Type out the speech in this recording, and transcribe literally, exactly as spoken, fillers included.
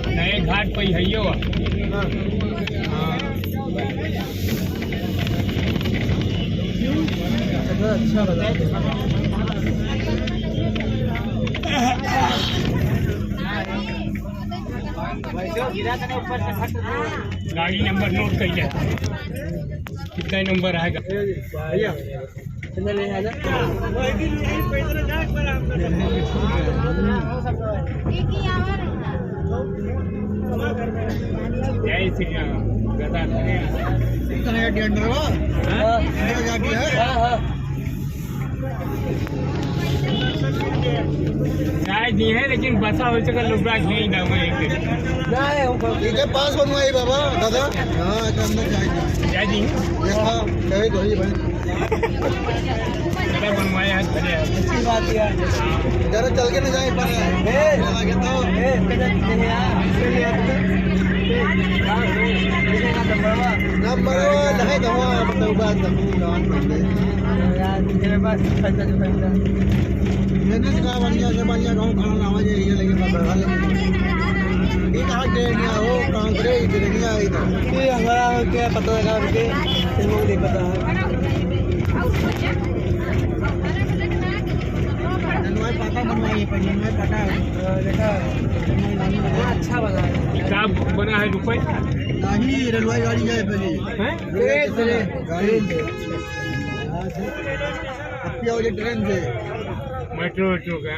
नए घाट पे ही है यो। हाँ। अच्छा लगा। गाड़ी नंबर नोट कर ले। कितना नंबर आएगा? भैया, कितना ले आना? जय श्री राम। गदा धरे। कितना है, टेंडर हुआ? हाँ? टेंडर जाती है? हाँ, हाँ। चाय दी है, लेकिन बसा हो चुका, लुबरा घी ना हुआ एक दिन। ना है, वो इधर पास बनवाई बाबा, दादा। हाँ, इधर अंदर चाय दी। चाय दी? ये हाँ, चाय दो ही भाई। इधर बनवाए हैं, भले हैं। अच्छी बात है। जरा चल के ना जाए, पर ए, लगे तो। ए, किधर नहीं आ? नंबर वन है तो, हाँ, मतलब, बात तो। यार, तेरे पास पैसा जो पैसा। बिजनेस का बढ़िया से बढ़िया गाँव खाना लावा जाए, ये लगे बता, हाल में। ये कहाँ ट्रेन है, वो कहाँ से रे, ये ट्रेन नहीं आई तो। ये हमारा क्या पता लगा, हमके, इसमें नहीं पता है। रेलवे पता बनवाइए, पर रेलवे पता है। हाँ, देखा। वो अच्छा वाला है। का बना है, रुपये? नहीं, रेलवे गाड़ी जाए पहले। हैं? रेलवे गाड़ी। अब क्या हो गया, ट्रेन से? मेट्रो वेट्रो का?